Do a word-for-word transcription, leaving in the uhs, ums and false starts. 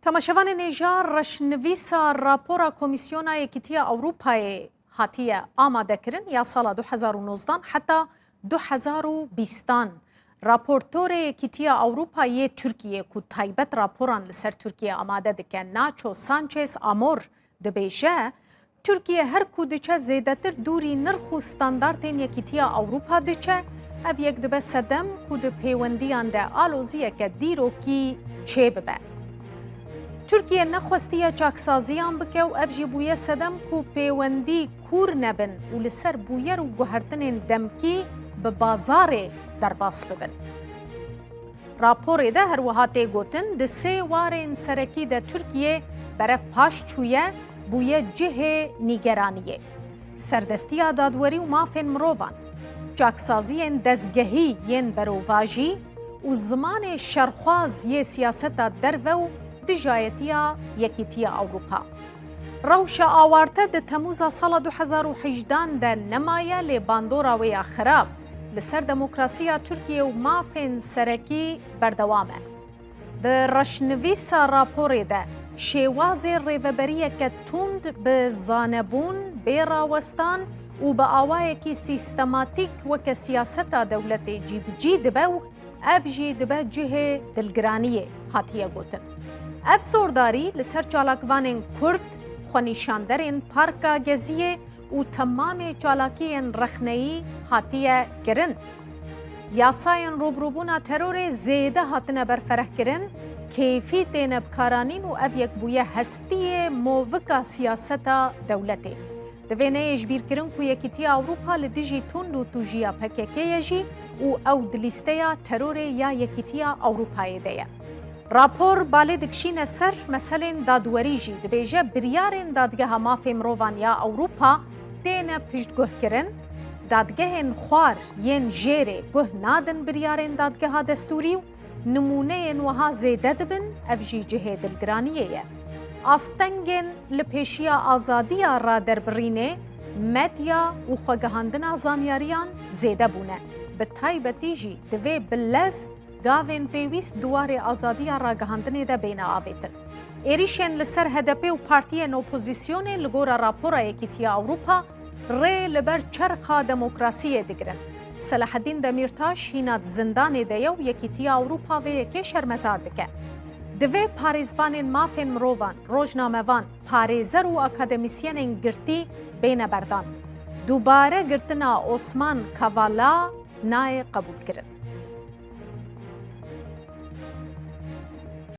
Temaşevanên hêja, reşnivîsa rapora Komîsyona Yekîtiya Ewropayê hatiye amadekirin ya sala du hezar û nozdan heta du hezar û bîstan. Raportorê Yekîtiya Ewropa yê Tirkiyê ku taybet raporan li ser Tirkiye amade dike, Nacho Sanchez Amor, dibêje, Tirkiye her ku diçe zêdetir dûrî nirx û standartên Yekîtiya Ewropa diçe, ev yek dibe sedem ku di pêwendiyan de aloziyeke dîrokî çêbibe. Tirkiye nexwestiye çaksaziyan bike û ev jî bûye sedem ku pêwendî kûr nebin û li ser bûyer û guhertinên demkî bi bazarê derbas bibin. Raporê de her wiha tê gotin, di sê warên serekî de Tirkiye berev paş çûye, bûye cihê nîgeraniyê. Serdestiya dadwerî û mafên mirovan, çaksaziyên dezgehî yên berovajî û zimanê şerxwaz yê siyaseta derve û dijayetiya Yekîtiya Ewropa. Rewşa awarte di Temûza sala du hezar û hejdan de nemaye, lê bandora wê ya xirab li ser demokrasiya Tirkiye û mafên serekî berdewam e. Di reşnivîsa raporê de şêwazê rêveberiyeke tund bi zanebûn, bê rawestan û bi awayekî sîstematîk weke siyaseta dewletê cîbicî dibe û ev jî dibe cihê dilgiraniyê hatiye gotin. Ev zordarî li ser çalakvanên Kurd, xwenîşanderên Parka Geziyê û temamê çalakiyên rexneyî hatiye kirin. Yasayên rûbirûbûna terorê zêde hatine berferehkirin, kêfî têne bikaranîn û ev yek bûye hestiyê movika siyaseta dewletê. Divê neyê ji bîr kirin ku Yekîtiya Ewropa li dijî tund û tûjiya P K K ye jî û ew di lîsteya terorê ya Yekîtiya Ewropayê de ye. Rapor balê dikişîne ser meselên dadwerî jî. Dibêje, biryarên Dadgeha Mafê Mirovan ya Ewropa têne piştguhkirin, dadgehên xwar yên jêrê guh nadin biryarên dadgeha destûrî û nimûneyên wiha zêde dibin, ev jî cihê dilgiraniyê ye. Astengên li pêşiya azadiya raderbirînê, medya û xwegihandina zanyariyan zêde bûne. Bi taybetî jî divê bi lez gavên pêwîst di warê azadiya ragihandinê de bêne avêtin. Êrîşên li ser H D P û partiyên opozîsyonê li gora rapora Yekîtiya Ewropa rê li ber çerxa demokrasiyê digirin. Selaheddîn Demîrtaş hîna di zindanê de ye û Yekîtiya Ewropa vê yekê şermezar dike. Divê parêzvanên mafên mirovan, rojnamevan, parêzer û akademîsyenên girtî bêne berdan. Dubare girtina Osman Kavala nayê qebûlkirin.